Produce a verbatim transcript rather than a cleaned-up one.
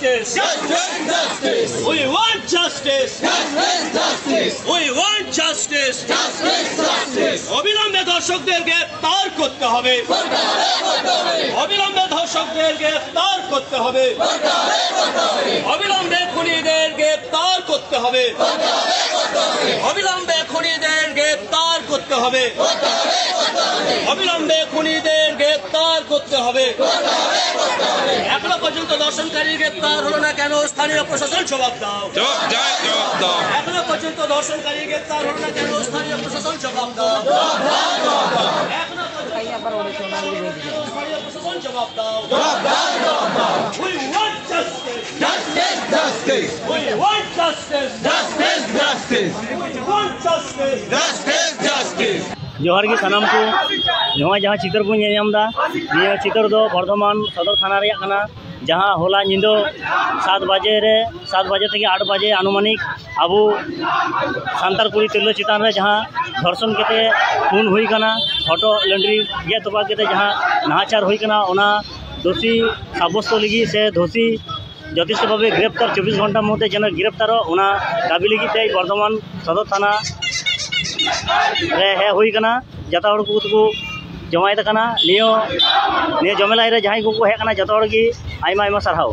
Justice! Justice! Justice! We want justice! Justice! Justice! We want justice! Justice! Justice! অবিলম্বে ধর্ষকদের গ্রেফতার করতে হবে। করতে হবে, করতে হবে। অবিলম্বে ধর্ষকদের গ্রেফতার করতে হবে। করতে হবে, করতে হবে। অবিলম্বে খুনিদের গ্রেফতার করতে হবে। করতে হবে, করতে হবে। অবিলম্বে খুনিদের গ্রেফতার করতে হবে। করতে হবে, করতে হবে। অবিলম্বে খুনিদের গ্রেফতার করতে হবে। করতে হবে, করতে হবে। এখনো পর্যন্ত ধর্ষণকারীর গ্রেফতার হলো না কেন? স্থানীয় প্রশাসন জবাব দাও। জবাব দাও, জবাব দাও। এখনো পর্যন্ত ধর্ষণকারীর গ্রেফতার হলো না কেন? স্থানীয় প্রশাসন জবাব দাও। এখনো পর্যন্ত ধর্ষণকারীর গ্রেফতার হলো না কেন? স্থানীয় প্রশাসন জবাব দাও। জবাব দাও, জবাব দাও। We want justice. Justice, justice. We want justice. Justice, justice. We want justice. Justice, justice. ᱡᱚᱦᱟᱨ ᱜᱮ ᱥᱟᱱᱟᱢ ᱠᱚ᱾ ᱱᱚᱣᱟ ᱡᱟᱦᱟᱸ ᱪᱤᱛᱟᱹᱨ ᱵᱚᱱ ᱧᱮᱞ ᱧᱟᱢ ᱮᱫᱟ, ᱱᱤᱭᱟᱹ ᱪᱤᱛᱟᱹᱨ ᱫᱚ ᱵᱚᱨᱫᱷᱚᱢᱟᱱ ᱥᱚᱫᱚᱨ ᱛᱷᱟᱱᱟ ᱨᱮᱭᱟᱜ ᱠᱟᱱᱟ, ᱡᱟᱦᱟᱸ ᱦᱚᱞᱟ ᱧᱤᱫᱟᱹ ᱥᱟᱛ ᱵᱟᱡᱮ ᱨᱮ, ᱥᱟᱛ ᱵᱟᱡᱮ ᱛᱷᱮᱠᱮ ᱟᱴ ᱵᱟᱡᱮ ᱟᱱᱩᱢᱟᱱᱤᱠ ᱟᱵᱚ ᱥᱟᱱᱛᱟᱲ ᱠᱩᱲᱤ ᱛᱤᱨᱞᱟᱹ ᱪᱮᱛᱟᱱ ᱨᱮ ᱡᱟᱦᱟᱸ ᱫᱷᱚᱨᱥᱚᱱ ᱠᱟᱛᱮ ᱠᱷᱩᱱ ᱦᱩᱭ ᱠᱟᱱᱟ, ᱦᱚᱴᱚᱜ ᱞᱟᱹᱰᱨᱤ ᱜᱮᱫ ᱛᱚᱯᱟᱜ ᱠᱟᱛᱮ ᱡᱟᱦᱟᱸ ᱱᱟᱦᱟᱪᱟᱨ ᱦᱩᱭ ᱠᱟᱱᱟ, ᱚᱱᱟ ᱫᱳᱥᱤ ᱥᱟᱵᱵᱚᱥᱛᱚ ᱞᱟᱹᱜᱤᱫ ᱥᱮ ᱫᱳᱥᱤ ᱡᱚᱛᱷᱮᱥᱴᱚ ᱵᱷᱟᱵᱮ ᱜᱨᱮᱯᱛᱟᱨ, ᱪᱚᱵᱵᱤᱥ ᱜᱷᱚᱱᱴᱟ ᱢᱚᱫᱽᱫᱷᱮ ᱡᱮᱱᱚ ᱜᱨᱮᱯᱛᱟᱨᱚᱜ, ᱚᱱᱟ ᱫᱟᱹᱵᱤ ᱞᱟᱹᱜᱤᱫ ᱛᱮ ᱵᱚᱨᱫᱷᱚᱢᱟᱱ ᱥᱚᱫᱚᱨ ᱛᱷᱟᱱᱟ ᱨᱮ ᱦᱮᱡ ᱦᱩᱭ ᱠᱟᱱᱟ᱾ ᱡᱚᱛᱚ ᱦᱚᱲ ᱠᱚ ᱠᱚ ᱡᱚᱢᱟᱭᱮᱫ ᱠᱟᱱᱟ᱾ ᱱᱤᱭᱟᱹ, ᱱᱤᱭᱟᱹ ᱡᱚᱢᱮᱞᱟᱭ ᱨᱮ ᱡᱟᱦᱟᱸᱭ ᱠᱚᱠᱚ ᱦᱮᱡ ᱠᱟᱱᱟ, ᱡᱚᱛᱚ ᱦᱚᱲ ᱜᱮ ᱟᱭᱢᱟ ᱟᱭᱢᱟ ᱥᱟᱨᱦᱟᱣ᱾